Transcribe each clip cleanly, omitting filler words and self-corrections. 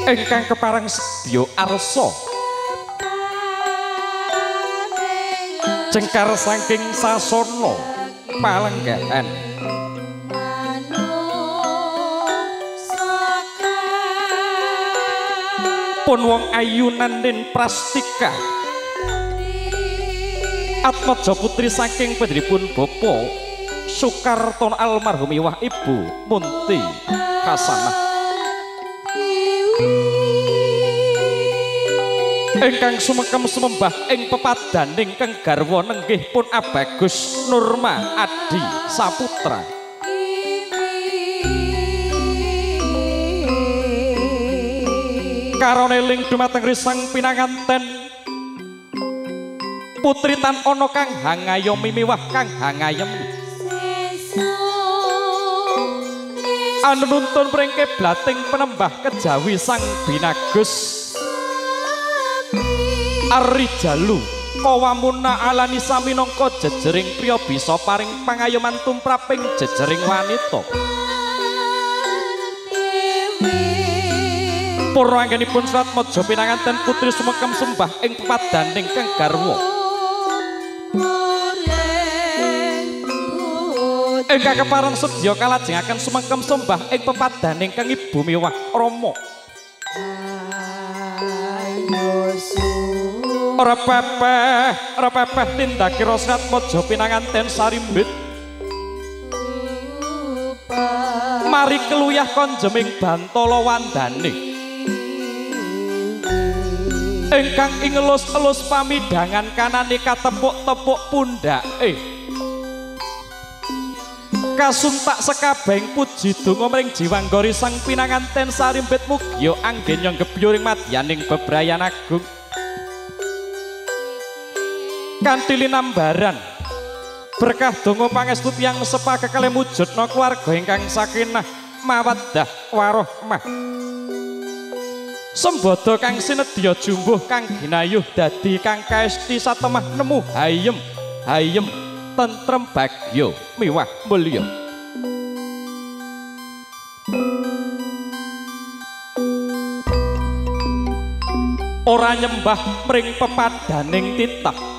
Ingkang kepareng sedya arsa cengkar saking sasana palenggahan pun wong ayu Nandin Prastika Atmaja putri saking pendheripun Bapa Sukartono almarhum miwah Ibu Munti Kasanah ingkang sumengkem sumembah ing pepadaning kang garwa nenggih pun Abagus Nurma Adi Saputra. Karone eling dumateng risang pinanganten putri tan ana kang hangayomi miwah kang hangayemi anu nuntun pring kiblating penembah kejawi sang binagus Arijalu kawamuna alanisa minangka jejering priya bisa paring pangayoman tumraping jejering wanita. Purna anggenipun Sratmaja pinanganten putri sumengkem sembah ing pepadaning kang garwa. Ingkang kepareng sedya kalajengaken sumengkem sembah ing pepadaning kang ibu miwah rama. Ora pepeh tindakira Sratmaja pinanganten sarimbit. Mari keluyah konjeming bantala wandane. Ingkang ingelus-elus pamidangan kanane katepuk-tepuk pundhake. Kasuntak sekabehing puji donga mring jiwanggori sang pinanganten sarimbit mugia anggenya gebyuring madyaning bebrayan agung. Kanthi linambaran berkah donga pangestu tiyang sepah kekale mujudna keluarga ingkang sakinah mawaddah warahmah. Sembada kang sinedya jumbuh kang ginayuh dadi kang kaesti satemah nemu hayem hayem tentrem bagya miwah mulya. Ora nyembah mring pepadaning titah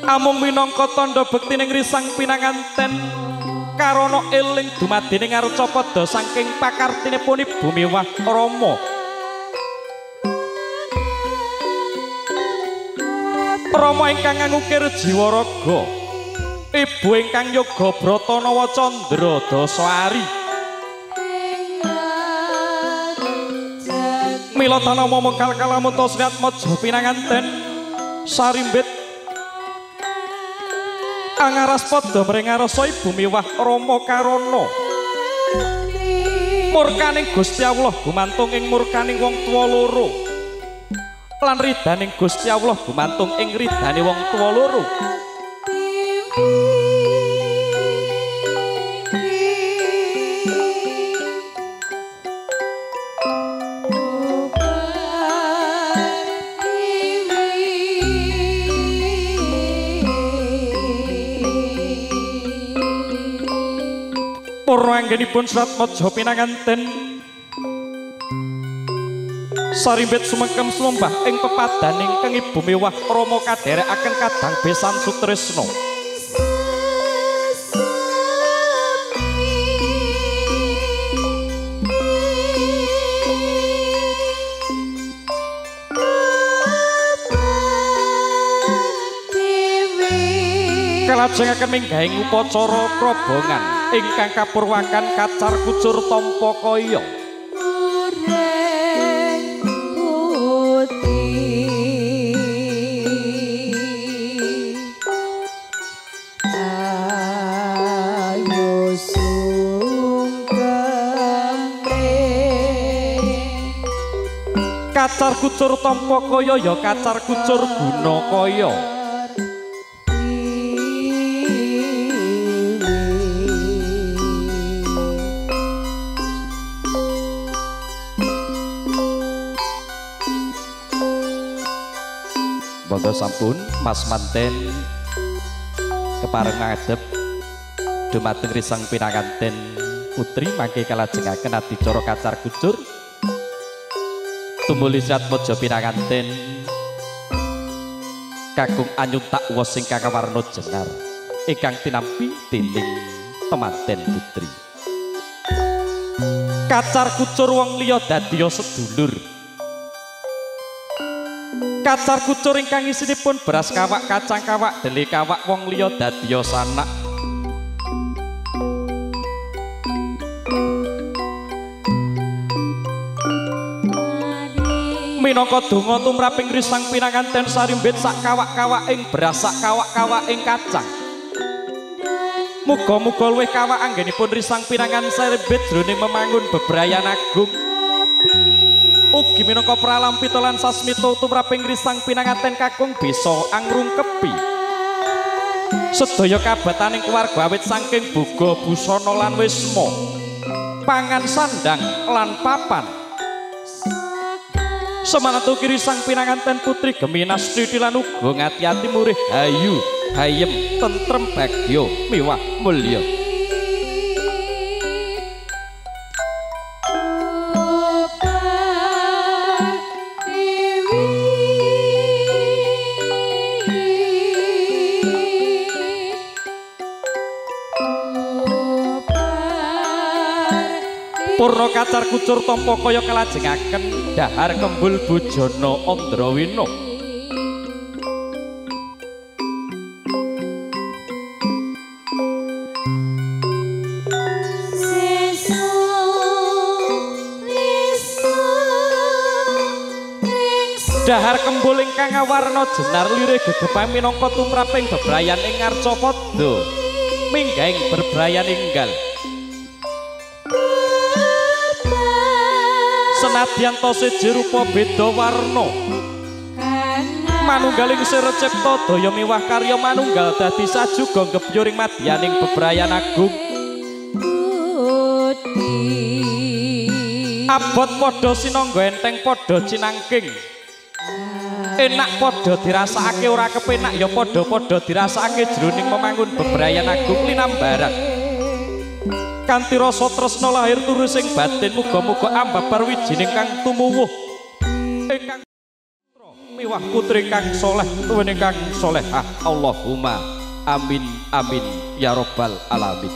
amung minangka tandha bektining risang pinanganten karana eling dumadining arcapada saking pakartinipun ibu miwah rama. Rama ingkang ngukir jiwa raga, ibu ingkang yoga brata nawa candra dasari. Mila tanama mengkal kalamunta Sriatmaja pinanganten sarimbit angaras padha mring ngarsa ibu miwah rama karana. Murkaning Gusti Allah gumantung ing murkaning wong tuwa loro. Lan ridaning Gusti Allah gumantung ing ridane wong tuwa loro. Purna anggenipun Sratmaja pinanganten sarimbit sumengkem sumembah ing pepadaning kang ibu miwah rama kadherekaken kadang besan sutresna. Kalajengaken minggahing upacara krobongan ingkang kapurwakan kacar kucur tampa kaya. Kacar kucur tampa kaya ya kacar kucur guna kaya. Monggo sampun Mas manten kepareng ngadep dumateng risang pinanganten putri mangke kalajengaken adicara kacar kucur. Tumuli Sriatmaja pinanganten kakung anyuntak wos ingkang kawarna jenar ingkang tinampi dening temanten putri. Kacar kucur wong liya dadiya sedulur. Kacar kucur ingkang isinipun beras kawak, kacang kawak, dele kawak wong liya dadiya sanak. Minangka donga tumraping risang pinanganten sarimbit sak kawak-kawak ing beras, sak kawak-kawak ing kacang. Muga-muga luwih kawak anggenipun risang pinangan sarimbit jroning memangun bebrayan agung. Ugi minangka pralampita lan sasmita tumraping risang pinanganten kakung bisa angrungkepi sedaya kabataning keluarga awit saking boga busana lan wisma, pangan sandang lan papan. Semangat ugi risang pinanganten putri geminas titi lan uga ngati-ati murih hayu hayem tentrem bagya miwah mulya. Purna kacar kucur tampa kaya kalajengaken dahar kembul bojona Andrawina. Dahar kembul ingkang awarna jenar lirih gegepan minangka tumraping bebrayan ing ngarcapada minggahing bebrayan enggal. Senadyan ta seje rupa beda warna, manunggaling sira cipta daya miwah karya manunggal dadi sajuga gebyuring madyaning bebrayan agung. Abot padha sinangga enteng padha cinangking, enak padha dirasakake ora kepenak ya padha-padha dirasakake jroning memangun bebrayan agung linambaran. Kanthi rasa tresna lahir turu sing batin muga-muga ambabar wijining kang tumuwuh ingkang putra miwah putri kang soleh tuwin kang solehah. Allahumma amin amin ya rabbal alamin.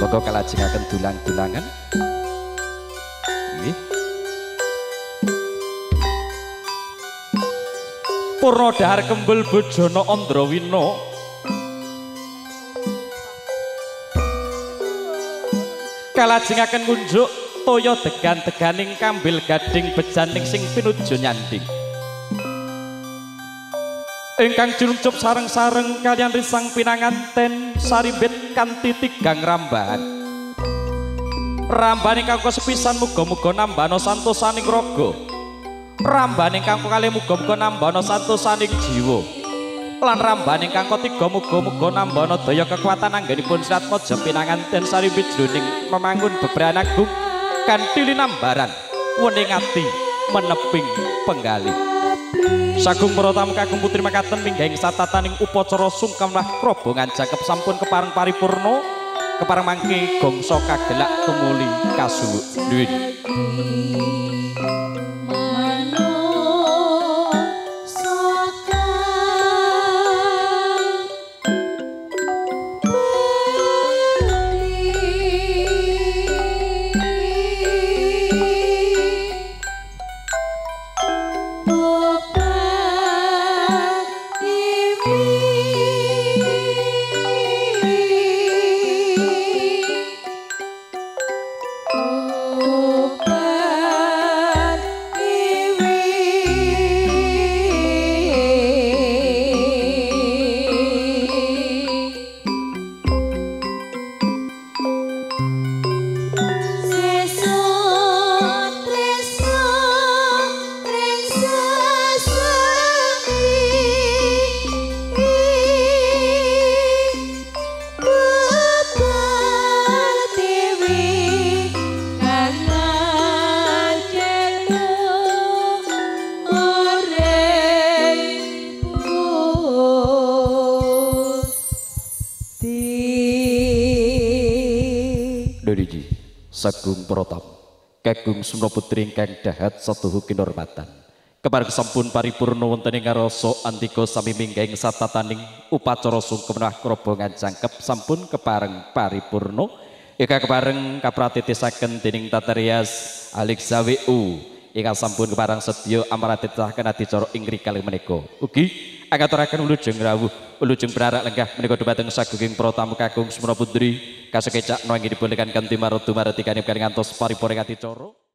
Monggo kalajengaken dulang-dulangan. Nggih. Purna dahar kembul bojona Andrawina. Kalajengaken ngunjuk toya degan-deganing kambil gading bejaning sing pinuju nyanding. Ingkang juncup sareng-sareng kaliyan risang pinanganten sarimbit kanthi tigang rambahan. Rambahan ingkang kasepisan muga-muga nambana santosaning raga. Rambahan ingkang kalih muga-muga nambana santosaning jiwa. Lan rambahan ingkang ketiga muga-muga nambana daya kekuatan anggenipun Sriatmaja pinanganten sarimbit jroning memangun bebrayan agung kanthi linambaran wening ati meneping penggalih. Sagung para tamu kakung putri makaten minggahing satataning upacara sungkem lah krobongan jangkep sampun kepareng paripurna kepareng mangke gongso kagelak tumuli kasuwuk nuwun. Open. Doriji sagung protam kagung sumna putri ingkang dahat satuhu kinurmatan. Kepareng sampun paripurna wonten ing ngarsa antika sami minggahing satataning upacara sungkem kraba ngajangkep sampun kepareng paripurna. Ika kepareng kapratitisaken dening Tata Rias Alexa WU ingkang sampun kepareng sedya amratitisaken adicara ing rikala menika. Ugi angaturaken wilujeng rawuh, wilujeng pinarak lenggah menika dumateng sagunging para tamu kakung sumna putri kasekecak nanging dipun kanthi maratu maratikanipun ngantos paripurna adicara.